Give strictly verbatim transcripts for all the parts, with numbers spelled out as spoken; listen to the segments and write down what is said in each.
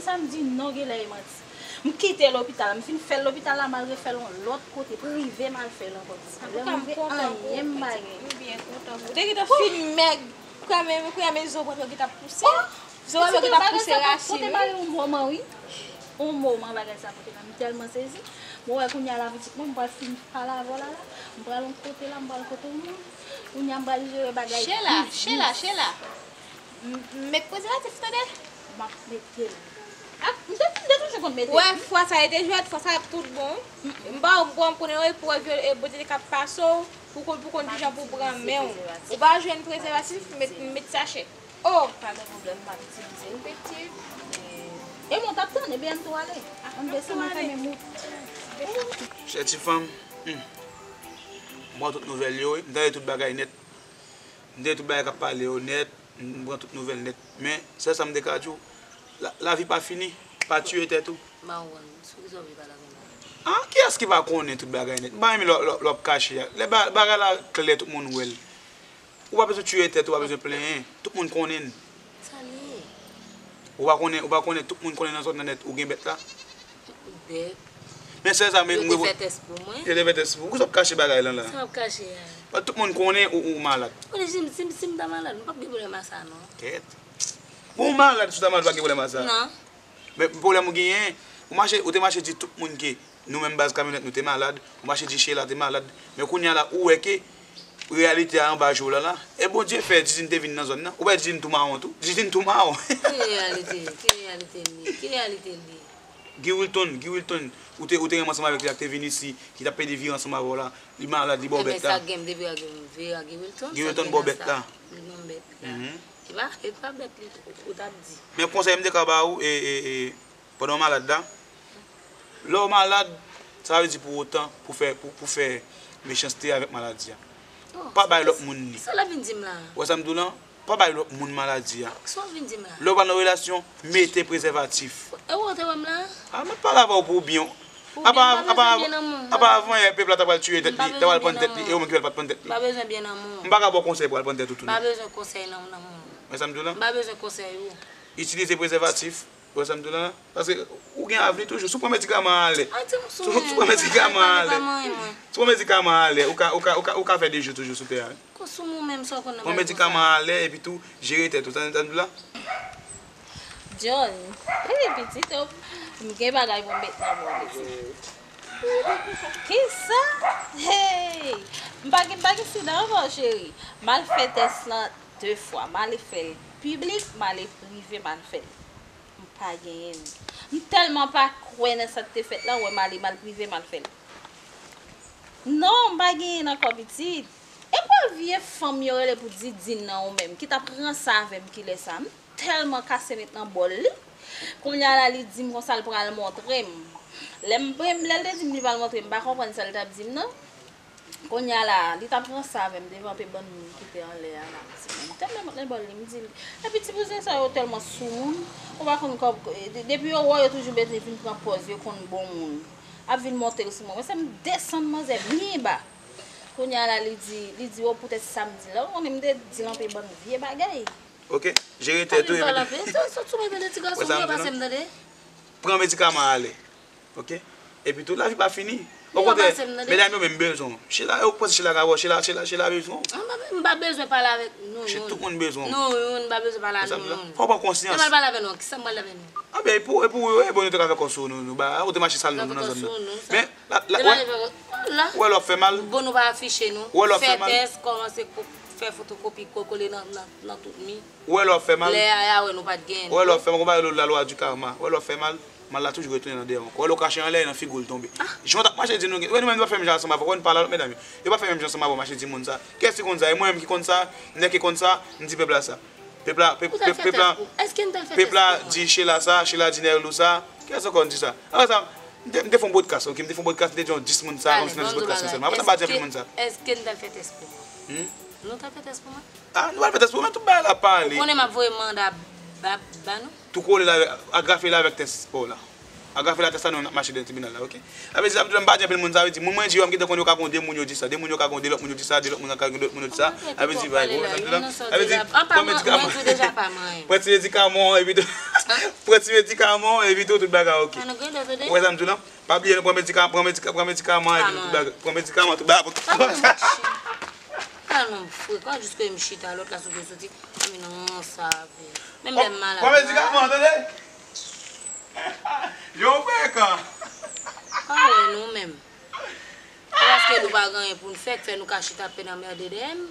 Sa m di non, genlè e manti. M kite lopital la, m fin fè l lopital la, m al refè l yon lòt kote, prive m al fè l ankò. Lè m rive, anyen m pa gen. M byen kontan pou ou. Ou te gentan fin mèg, kounye a men, kounye a men zo w pral gentan pouse. Zo w pral gentan pouse rasin, wi. Pote bal yon moman, wi. Yon moman bagay sa pote la, m tèlman sezi. Mwen wè kounye a la pitit mwen, m pral fin pale avè w la la. M pral yon kote la, m pral kote yon moun. Kounye a m pral jere bagay. Chela, Chela, Chela. M, m met prezèvatif, tande? M ap mete l. Ah, m te, m te toujou konn mete l. Wè, fwa sa e te jwèt, fwa sa ap tout bon. M pa w, m konnen, wi, pou wè ke, e, Bondye te ka pase w, pou konn, pou konn kijan pou pran men w. Ou pa jwenn prezèvatif, met, met sachè. Oh! Pa gen pwoblèm, m ap itilize l. Efektiv. E mwen t ap tann, ebyen, ann tou ale. Ann desann, ann fèmen mout. Chè ti fanm, hmm. M pran tout nouvèl yo, wi. M tande tout bagay nèt. M tande tout bagay k ap pale yo nèt. M pran tout nouvèl nèt. Men, sèl sa m te ka di w, la, lavi pa fini. Pa tiye tèt ou. M pa konprann. Sou ki sa w vle pale avè m la? Ah, kiyès ki pa konnen tout bagay nèt? M pa renmen lè, lè, lè w ap kache a. Lè ba-, bagay la klè, tout moun wè l. Ou pa bezwen tiye tèt ou, ou pa bezwen plenyen. Tout moun konnen l. Sa l ye? Ou pa konnen, ou pa konnen, tout moun konnen nan zòn nan nèt, ou gen bèt la? Bèt. Men sèl sa, men, mwen te fè tès pou mwen. Yo te fè tès pou ou. Poukisa w ap kache bagay lan la? Sa m ap kache a? Tout moun konnen ou, ou malad. Konnen si m, si m, si m ta malad, m p ap gen pwoblèm a sa, non. Kèt. Bon, ou malad, si w ta malad, ou pa gen pwoblèm a sa. Non. Men pwoblèm ou genyen, ou mache, ou te mache di tout moun ke nou menm baz kamyonèt nou te malad, ou mache di Sheila te malad, men kounye a la, ou wè ke reyalite a anba je w la la. E Bondye fè Didine te vin nan zòn nan. Ou wè Didine tou mawon tou. Didine tou mawon. Ki reyalite? Ki reyalite l ye? Ki reyalite l ye? Guy Wilton, Guy Wilton, ou te, ou te renmen ansanm avèk li a, k te vin isi, ki t ap pede vire ansanm avè w la. Li malad, li ba w bèt la. Ebyen, sa gen, m te vire a Guy, vire a Guy Wilton, Guy Wilton ba w bèt la. Li ban m bèt la. Mhm. E pa, e pa bèt li ou t ap di. Men konsèy m te ka ba ou, e, e, e, pandan w malad la, lè w malad, sa vle di pou otan, pou fè, pou, pou fè mechanste avèk maladi a. Oh, pa bay lòt moun li. Sa l ap vin di m la? Ou wè sa m di w lan? Pa bay lòt moun maladi a. Sa w vin di m la? Lè w pral nan relasyon, mete prezèvatif. E ou te wè m la? Ah, mwen pale avè w pou byen. Apa, apa, apa avan yè, pèp la ta pral tiye tèt li, ta pral pann tèt li, e ou menm ki fè l pa t pann tèt li. M pa bezwen byen nan moun. M pa ka ba w konsèy pou al pann tèt ou tou, non. M pa bezwen konsèy nan, nan moun. Wè sa m di w lan? M pa bezwen konsèy ou. Itilize prezèvatif. Wè sa m di w lan? Paske ou gen avni toujou. Si w pran medikaman a lè. Si w pran medikaman a lè. Si w pran medikaman a lè, ou ka, ou ka, ou ka, ou ka fè de jou toujou sou tè a. Konsome ou menm sa w konn nan. Pran medikaman a lè epi tou jere tèt ou. Tande sa m di w la? John, hey, pitit, oh, m gen bagay pou m met nan men w, pitit. Kisa? Hey! M pa gen, m pa gen sida ankò, cheri. M al fè tès lan de fwa. M ale fè l piblik, m ale prive, m al fè l. M pa genyen l. M tèlman pa kwè nan sa k te fèt la, w wè m ale, m al prive, m al fè l. Non, m pa genyen l ankò, pitit. E kwa vye fanm yo rele pou Didine nan ou menm, ki t ap ranse avè m kilè sa? M tèlman kase met nan bòl li. Kounye a la, li di m konsa l pral montre m. Lè m, lè l te di m li pral montre m, m pa konprann sa l t ap di m nan. Kounye a la, li t ap ranse avè m devan pe bann moun ki te anlè a la. M tèlman met nan bòl li, m di l. Epi ti bouzen sa yo tèlman soumoun, ou pa konn kò, de-, depi yo wè w, yo toujou bezwen vin pran pòz, yo konn bon moun. Ap vin monte l sou mwen. Mwen se m desann manzè byen ba. Kounye a la, li di, li di, o, poutèt sa m di la. Ou konnen m te di l anpil bann vye bagay. Ok, jere tèt ou, e mete. Sot sou mwen tande, ti gason, ou pase m tande. Pran medikaman a lè. Ok? Epi tou, lavi pa fini. Okontrè, medam yo menm bezwen w. Sheila, ou panse Sheila ka wè w? Sheila, Sheila, Sheila bezwen w. M pa, m pa bezwen pale avèk nou youn. Tout moun bezwen w. Nou youn, m pa bezwen pale a nou youn. Fò w pran konsyans. Mwen pral pale avè nou, kisa m pral avè nou? Anben, e pou, e pou, e bon, nou te ka fè kò sou nou, nou ba, ou te mache sal nou nan zòn nan. Men, la, la, wè, wè lè w ap fè mal. Bon, nou pa afiche nou. Wè lè w ap fè mal. Fè tès, kòmanse ko-, fè fotokopi, ko-, kole nan, nan, nan tout mi. Ou wè lè w ap fè mal. Lè a, ya wè nou pa t gen. Ou wè lè w ap fè mal, konpare la loi du karma. Ou wè lè w ap fè mal, mal la toujou retounen nan dèyè w ankò. Ou wè lè w kache anlè, nan figi w l tonbe. Jan w t ap mache di nou, wè nou menm nou pa fè menm jan ansanm avè w, wè nou pale a lòt medam yo. Yo pa fè menm jan ansanm avè w, mache di moun sa. Kiyès ki konn sa? E mwen menm ki konn sa, nèg ki konn sa, m di pèp la sa. Pèp la, pèp, pèp, pèp la, pèp la di Sheila sa, Sheila di Nerlou sa. Kiyès ankò n di sa? Apre sa, m te, m te fè yon podcast, ok? M te fè yon podcast, m te di yon dis moun sa, kòmsi nan dis podcast sèlman. Apre sa, m pa di anpil moun sa. Èske n t al fè tès pou mwen? Hmm? Nou t al fè tès pou mwen? Ah, nou al fè tès pou mwen, tout bagay la pale. Ou konnen m ap voye manda ba, ba nou? Tou kole la, agrafe la avèk tès pa w la. Agrafe la tès la, nou n ap mache nan tribinal la, ok? Sa vle di, sa vle di, m pa di anpil moun, sa vle di, moun mwen di yo, m gentan konnen yo ka gon de moun yo di sa, de moun yo ka gon de lòt moun yo di sa, de lòt moun ka gon de lòt moun yo di sa. Sa vle di, bay, ou konprann sa m di la? Sa vle di, pran medikaman. Pran ti medikaman, epi tou. Pran ti medikaman, epi tou, tout bagay oke. An nou gen dòt, tande? Ou wè sa m di w lan? Pa bliye, nou pran medikaman, pran medikaman, pran medikaman, epi tou, tout bagay. Pran medikaman, tout bagay. Pa mwen, mouche. Kalme w, frekan, jiske m chita, lòt la sou pye soti. Mwen non, sa avè. Menm lè m malad. Pran medikaman, tande? Yo frekan. Pa wè nou menm. Se paske nou pa gen anyen pou n fè, k fè nou ka chita ap anmède dèyè m.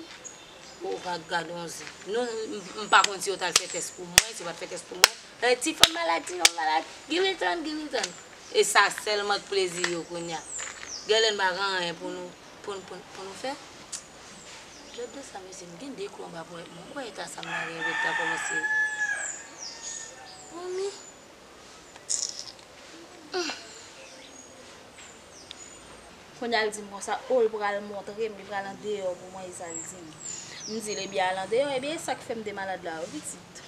Ou pa gade yon zen. Nou, m, m pa konn si yo t al fè tès pou mwen, si yo pa t fè tès pou mwen. E ti fanm malad, ti fanm malad. Give it on, give it on. E sa sèlman k plezi yo kounye a. Gen lè n pa gen anyen pou nou, pou, pou, pou nou fè. Jodi sa, mesye, m gen de klo anba ponyèt mwen. Ou wè eta sa m nan gen, eta kòmanse. Manmi. Kounye a l di m konsa, o, l pral montre m, li pral andeyò pou mwen, e sa l di m. M di l, ebyen, al andeyò, ebyen, e sa k fè m te malad la, wi, pitit.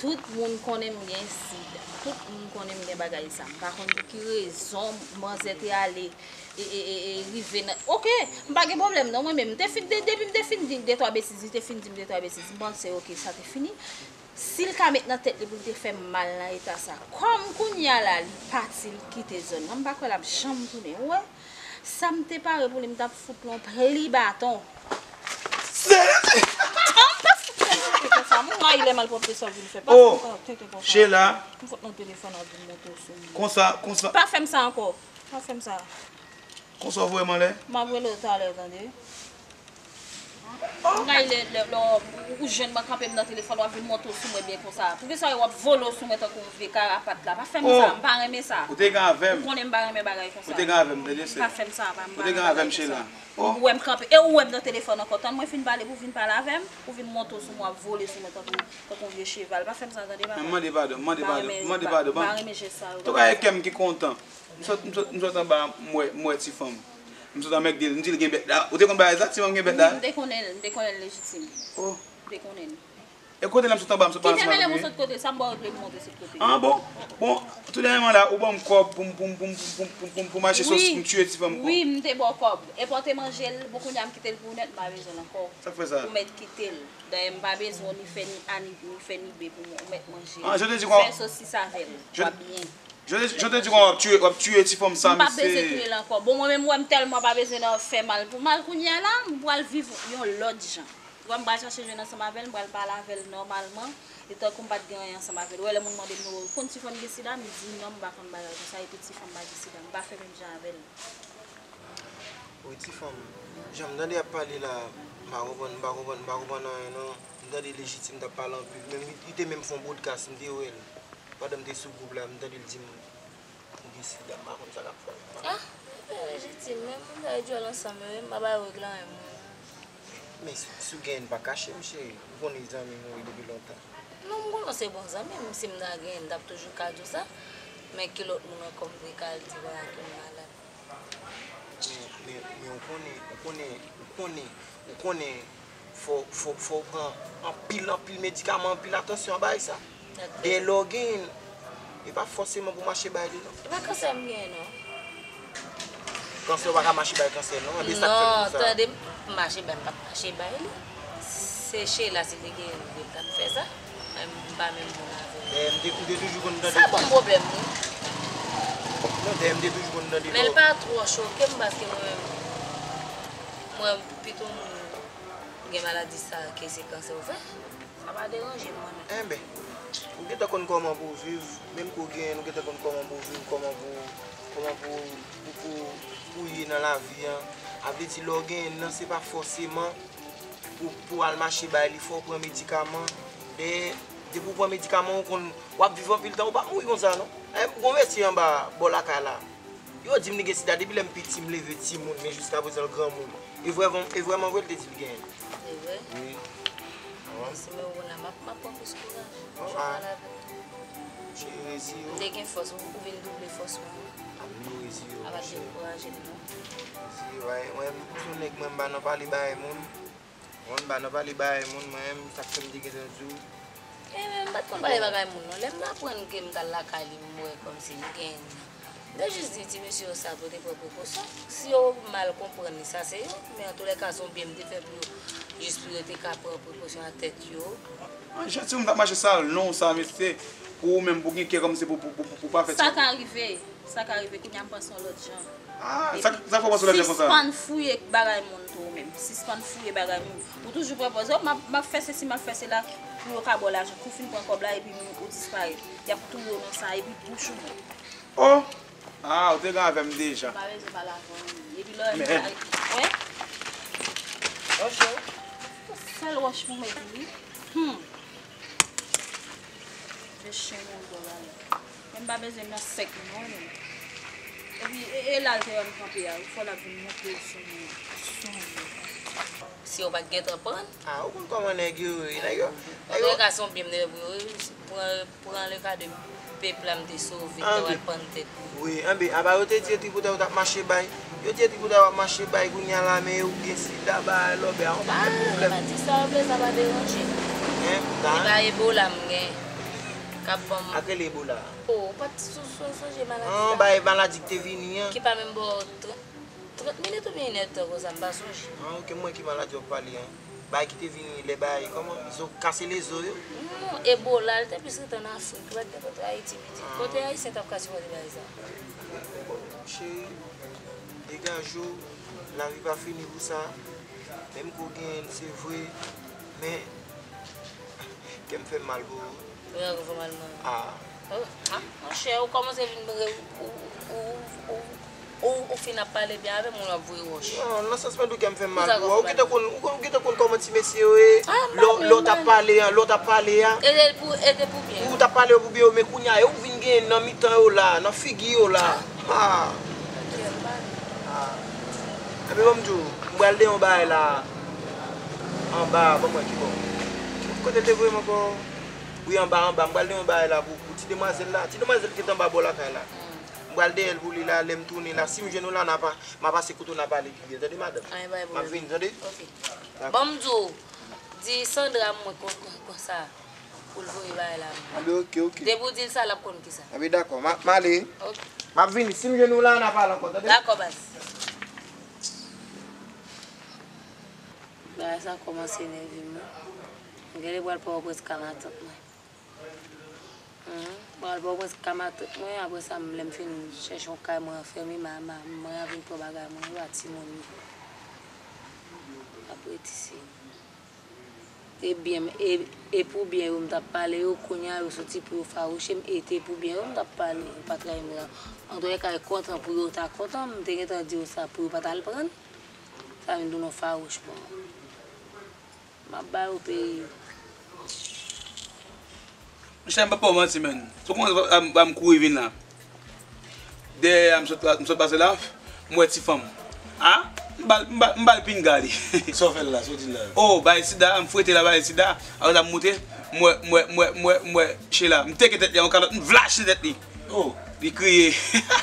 Tout moun konnen m gen sida. Tout moun konnen m gen bagay sa. M pa konn pou ki rezon manzè te ale e, e, e, e rive nan. Oke, m pa gen pwoblèm non, mwen menm. M te fin, de, depi m te fin di de twa betiz, li te fin di m de twa betiz. M panse, oke, sa te fini. Si l ka met nan tèt li pou l te fè m mal nan eta sa, kòm kounye a la, li pati, l kite zòn nan, m pa kwè l ap janm tounen. Ou wè? Sa m te pare pou li, m t ap fout li yon pli baton. An, m pa fout li konsa, m rayi lè malpwòpte sa w vin fè. Pa fè m sa, tenten konsa. Sheila. M fout nan telefòn ap vin monte w sou mwen. Konsa, konsa. Pa fè m sa ankò. Pa fè m sa. Konsa w voye m anlè? M ap rele w talè, tande. M rayi lè, lè, lè w, ou jwenn mwen kanpe m nan telefòn, w ap vin monte w sou mwen byen konsa. Poukisa w ap vole w sou mwen tankou yon vye karapat la? Pa fè m sa, m pa renmen sa. Ou te gen avè m. Ou konnen m pa renmen bagay konsa. Ou te gen avè m, tande, sè. Pa fè m sa, pa, m pa renmen bagay konsa. Ou te gen avè m, Sheila. Ou wè m kanpe, e ou wè m nan telefòn ankò. Tann mwen fin pale pou w vin pale avè m, pou w vin monte w sou mwen, w ap vole sou mwen tankou, tankou yon vye cheval. Pa fè m sa, tande, papa. M mande padon, m mande padon, m mande padon, m mande padon. M pa renmen jès sa yo. Tou ka e kè m ki kontan. M sot, m sot, m sot anba, m wè, m wè ti fanm. M sot anmègde l, m di l gen bèt la. Ou te konn bagay sa, ti fanm gen bèt la? Wi, m te konnen l, m te konnen l lejitim. Oh. M te konnen l. E kote la m sot anba, m sot pa ansanm avèk li? Kite mele pou sot kote, sa m ba w regle pou monte sot kote. Ah bon? Bon, tou dènyèman la, ou ban m kòb pou m, pou m, pou m, pou m, pou m, pou m, pou m achte sos, m tiye ti fanm. Wi, m te ba w kòb. Epi w te manje l, bon, kounye a m kite l pou ou nèt, m pa bezwen l ankò. Sa k fè sa? Ou mèt kite l. Dayè, m pa bezwen w ni fè ni A ni, ni fè ni B pou mwen, ou mèt manje l. Ah, je te di kon... Fè sosis avè l. W ap byen. Je te, je te di kon w ap tiye, w ap tiye ti fanm sa, mesye. M pa bezwen touye l ankò. Bon, mwen menm, ou wè m tèlman pa bezwen nan fè mal pou mal kounye a la, m pral viv yon lòt jan. Ou wè m pral chache jwenn ansanm avè l, m pral pale avè l nòmalman. E tankou m pa t gen anyen ansanm avè l. Ou wè lè moun mande m, "Ou konn ti fanm gen sida?" M di, "Non, m pa konn bagay konsa, epi ti fanm pa gen sida." M pa fè menm jan avè l. Wi, ti fanm, jan m tande y ap pale la, m pa konprann, m pa konprann, m pa konprann anyen non. M tande Lejitim t ap pale anpil. Menm li, li te menm fè yon podcast, m te wè l. Pandan m te sou gwoup la, m tande l di m, "Ou gen sida," m pa konn sa k ap fè m. Ah, Lejitim, men moun sa yo djòl ansanm yo, m pa bay règ la menm. Men si, si w genyen, pa kache m, cheri. Ou konnen zanmi m ou ye depi lontan. Non, m konnen w se bon zanmi m. Si m ta genyen, m t ap toujou ka di w sa. Men ki lòt moun ankò m te ka al di konsa ke m malad? Men, men, men ou konnen, ou konnen, ou konnen, ou konnen, fò, fò, fò w pran anpil, anpil medikaman, anpil atansyon a bagay sa. Gen lè w genyen l, e pa fòseman pou w mache bay li, non. E pa kansè m genyen, non. Kansè, ou pa ka mache bay kansè, non. Ebyen, sa k fè m di sa. Non, tande, m mache bay, m p ap mache bay li. Se Sheila, si li genyen l vre, l t ap fè sa. Men m pa menm moun avè l. Dayè, m te, m te toujou konn tande. Sa ban m pwoblèm, wi. Non, dayè, m te toujou konn tande. Men l pa twò choke m, paske mwen menm, mwen pito moun gen maladi sa ke se kansè w fè. Sa pa deranje m, mwen menm. Enben, ou gentan konn kòman pou w viv, menm ke w genyen l, ou gentan konn kòman pou w viv, kòman pou, kòman pou, pou, pou, pou w ye nan lavi an. A vle di, lè w genyen l lan, se pa fòseman pou, pou w al mache bay li, fò w pran medikaman. Dayè, depi w pran medikaman, ou konn, w ap viv anpil tan, ou p ap mouri konsa, non. E, gon mesye anba bò lakay la. Yo di m li gen sida depi lè m piti, m leve timoun, men jiskaprezan l granmoun. E vrèman, e vrèman vre l te di l genyen? Se vre? Wi. Mèsi, men ou konn la, m ap, m ap pran plis kouraj. Ou jwenn mal avè m. Cheri, rezi yo. M te gen fòs, ou, ou vin double fòs mwen. A m nou rezi yo, monchè. A pa dekouraje m, non. Rezi yo, ay, mwen, m se yon nèg, mwen, m pa nan pale bagay moun. Mwen, m pa nan pale bagay moun, mwen menm, sa k fè m te gentan di w. E men, m pa t konn pale bagay moun, non. Lè m aprann ke m t al lakay li, m wè kòmsi li genyen l. M te jis di ti mesye yo sa pou yo te pran prekosyon. Si yo mal konprann li, sa se yo. Men antoulèka, se yon byen m te fè pou yo. Jis pou yo te ka pran prekosyon ak tèt yo. An, jan ti moun t ap mache sal non sa, mesye, pou ou menm, pou gen kè kòmsi pou, pou, pou, pou, pou pa fè sa. Sa ka rive, sa ka rive, kounye a m panse yon lòt jan. Ah, sa, sa fè w panse lòt jan konsa? Sispann fouye bagay moun tou ou menm. Sispann fouye bagay moun. Ou toujou pran pòz, oh, m ap, m ap fè sesi, m ap fè sela, pou yo ka ba w lajan. Kou fin pran kòb la, epi nou, ou disparèt. Y ap touye w nan sa, epi bouch ou bon. Oh! Ah, ou te gen avè m deja. M pa bezwen pale avè w. Epi lè w wè m pale, wè? Wòch yo. Sèl wòch pou mete, wi. Hmm. De chen yon gwo bagay. Men m pa bezwen nan sèk non, non. Epi, e, e la l te wè m kanpe a, wi, fò l ap vin monte sou mwen. Sou mwen. Si yo pa t gentan pran. Ah, ou konn kòman nèg yo ye, nèg yo. Antouleka, se yon byen m te fè pou yo, wi. Pran, pran le ka de pèp la, m te sove, m te wè pann tèt li. Wi, anben, apa yo te di yo tripotay yo t ap mache bay? Yo di yo tripotay yo ap mache bay, kounye a la, men ou gen sida, bagay lòbè a, yon pakèt pwoblèm. Ah, pa di sa, anplis, sa pa deranje. Hein, ta? Se pa Ebola m gen, k ap ban m. Ak rele Ebola a. Oh, ou pa t sou, sou, sonje maladi sa? An, bay maladi ki te vini an. Ki pa menm bò trant, trant minit oubyen inèdtan konsa, m pa sonje. An, ok, m wè ki maladi w ap pale an. Bay ki te vini lè bay, kòman? Zo, kase lezo yo? Non, Ebola, li te plis rete ann Afrik, li pa t gen kote Ayiti pitit. Ah. Kote Ayisyen t ap ka sipòte bay sa? Bon, cheri, degaje w, lavi pa fini pou sa. Menm ke w genyen l, se vre, men kè m fè m mal pou ou. Ou gen anvi fè mal mwen? Ah. Oh, ah, monchè, ou kòmanse vin re-, ou, ou, ou, ou, ou fin ap pale byen avè m, ou ap voye wòch. Non, nan sans mwen di w kè m fè m mal pou ou. Ou gentan konn, ou gentan konn kòman ti mesye yo ye. Ah, m pa konn. Lè w t ap pale a, lè w t ap pale a. E te pou, e te pou byen. Ou t ap pale yo pou byen yo, men kounye a, e ou vin genyen nan mitan yo la, nan figi yo la. Ah. Ah. Ebyen, ban m di w, m pral de yon bagay la. Anba, ban m wè ki bò. Kote l te voye m ankò? Wi, anba, anba. M pral de yon bagay la pou, pou ti demwazèl la. Ti demwazèl ki te anba bò lakay la. M pral dèyè l pou li la, lè m tounen la. Si m jwenn ou la, n a pa, m a pase kote w, n a pale pi byen. Tande, madanm? Anyen, pa gen pwoblèm. M ap vini, tande? Ok. Dakò. Ban m di w, di Sandra mwen kon, kon, konsa, pou l voye bagay la. Anben, ok, ok. Depi w di l sa, l ap konn kisa. Anben, dakò. M a, m ale. Ok. M ap vini. Si m jwenn ou la, n a pale ankò, tande? Dakò, baz. Bagay sa kòmanse nève m, wi. M genlè pral Pòtoprens ka matant mwen. Mhm. Pral Pòtoprens ka matant mwen, apre sa, m, lè m fin chèche yon kay mwen anfèmen, m a, m a, mwen a vin pran bagay mwen yo a timoun yo. Apre ti se. E byen, e, e pou byen yo m t ap pale yo, kounye a yo soti pou yo fawouche m, e te pou byen yo m t ap pale, yo pa trayi m la. Antouka, e kontan pou yo ta kontan, m te gentan di yo sa pou yo pa t al pran l. Sa vin tounen yon fawouchman. M ap ba yo peyi. Monchè, m p ap ba w manti, menn. Sou kòman m, m kouri vin la. Dèyè a, m sot, m sot pase la, m wè ti fanm. A? M ba l, m ba, m ba l pinga li. Sa w fè l la, sa w di l la? O, bay sida, m fwete la, bay sida. Apre sa, m moute, m wè, m wè, m wè, m wè, m wè Sheila. M teke tèt li a yon kalòt, m vlache tèt li. O. Li kriye.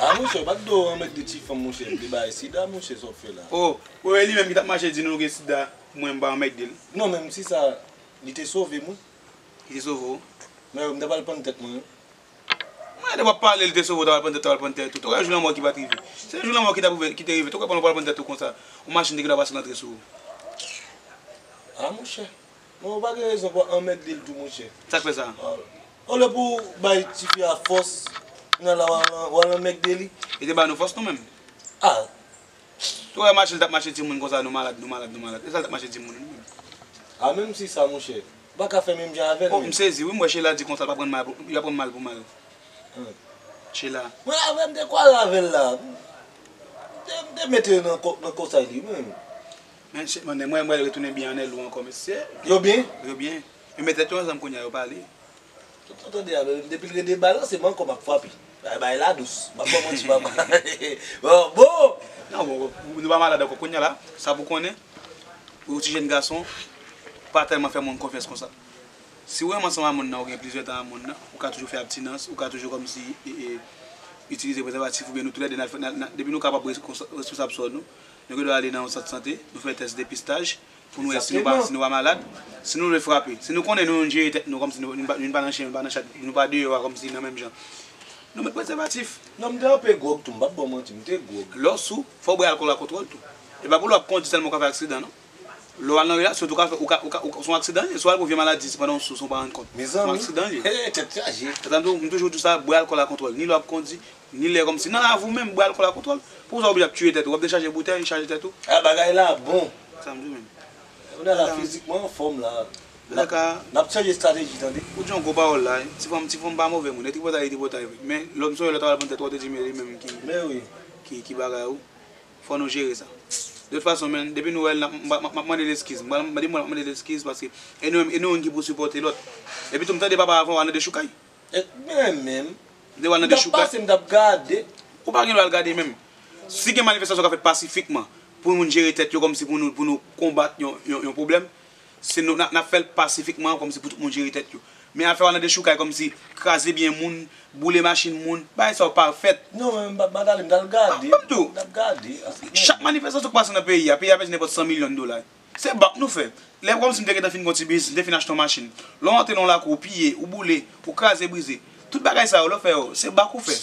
A, monchè, w pa t dwe anmède ti fanm, monchè. Li bay sida, monchè, sa w fè la? O, wi, li menm ki t ap mache di nou gen sida. Mwen, m pa anmède l. Non, menm si sa, li te sove m, wi. Li te sove w? Men, m ta pral pann tèt mwen, wi. Mwen, lè w ap pale, li te sove w, ta pral pann tèt, ta pral pann tèt ou. Tou, jou lanmò ki pa t rive. Se jou lanmò ki t ap rive, ki te rive. Tou, pandan w pral pann tèt ou konsa, yon machin te gentan pase rantre sou ou. A, monchè. Non, ou pa gen rezon pou anmède l tou, monchè. Sa k fè sa? A, olye pou w bay tifi a fòs, nan la, w al, w al anmède li. Li te ba nou fòs, nou menm. A, Tou wè mache l t ap mache timoun konsa, nou malad, nou malad, nou malad. E sa l t ap mache timoun, nou menm. A, menm si sa, monchè. Ou pa ka fè menm jan avè l, menm. O, m sezi, wi, m wè Sheila di konsa, l p ap rann mal pou, li p ap rann mal pou mal. Hen. Sheila. Mwen avè m te kwaze avè l la. M te, m te mete nan kò, nan kòsay li, mwen. Men, mwen, mwen wè l retounen byen anlè l ankò, mesye. Yo byen? Yo byen. Yo met tèt yo ansanm kounye a, yo pale. Tout, tout, tande a, depi l gen de bal, se m ankò m ap frape. Bay, bay la dous. M ap ba w manti, papa. Bon, bon. Non, bon, nou pa malad ankò. Kounye a la, sa pou konnen, ou ti jèn gason, pa tèlman fè moun konfyans konsa. Si ou renmen ansanm a moun nan, ou gen plizyè tan a moun nan, ou ka toujou fè abtinans, ou ka toujou kòmsi, e, e, itilize prezèvatif, oubyen nou toulède n al fè, n al, n al, depi nou kapab res-, konsa-, responsab sò nou, nou gen dwa ale nan yon sant sante, nou fè tès depistaj, pou nou wè si nou pa, si nou pa malad. Si nou vle frape, si nou konnen nou, nou jere tèt nou kòmsi nou, nou pa, nou pa nan chen, nou pa nan chat, nou pa deyò a kòmsi nan menm jan. Nou met prezèvatif. Non, m te anpe gwòg tou, m p ap ba w manti, m te gwòg. Lè w sou, fò w bwè alkòl a kontwòl tou. E pa pou lè w ap kondi sèlman w ka fè aksidan, non. Lè w al nan relasyon, tou ka fè, ou ka, ou ka, ou ka, se yon aksidan, ye. Swa pou vye maladi, se pandan w sou, san w pa rann kont. Se yon aksidan, ye. Tèt chaje. Sa m toujou di w sa, bwè alkòl a kontwòl. Ni lè w ap kondi, ni lè kòmsi. Nan lavi w menm, bwè alkòl a kontwòl. Pou sa w oblije ap tiye tèt ou, w ap dechaje boutèy, chaje tèt ou. A, bagay la bon. Sa m di w menm. Ou nan la fizikman anfòm la. N ap chanje estrateji, tande. Ou di yon gwo pawòl la, wi. Ti fanm, ti fanm pa move moun. E tripotay, e tripotay, wi. Men, lè m sonje lè w t ap al pran tèt ou, w te di, men li menm ki, ki, ki bagay ou. Fò nou jere sa. De tout fason, men, depi nou wè l, n ap, m ap, m ap, m ap mande l eskiz. M ap, m ap mande l eskiz paske e nou menm, e nou menm ki pou sipòte lòt. Epi tou, m tande papa avan w al nan dechoukay. E, men menm. De w al nan dechoukay. M t ap pase, m t ap gade. Ou pa gen dwa al gade menm. Si gen manifestasyon k ap fèt pasifikman pou moun jere tèt yo kòmsi pou nou, pou nou konbat yon, yon, yon pwoblèm, se nou, n ap, n ap fè l pasifikman kòmsi pou tout moun jere tèt yo. Men afè w al nan dechoukay kòmsi kraze byen moun, boule machin moun, bagay sa yo pa fèt. Non, men m pa, m pa t ale, m t al gade. M ap di w. M t ap gade. Chak manifestasyon k pase nan peyi a, peyi a pèdi nenpòt san milyon dola. Se bak nou fè. Lè kòmsi m te gentan fin gon ti biznis, m te fin achte yon machin. Lè w antre nan yon lakou, ou piye, ou boule, ou kraze brize. Tout bagay sa yo, lè w fè yo, se bak ou fè.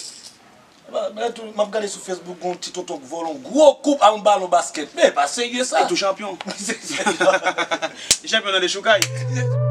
Ba, ba, tou, m ap gade sou Facebook, gon ti tonton k vòlè yon gwo koup a yon balon baskèt. Men, pa serye sa. Li tou chanpyon. Li chanpyon nan dechoukay.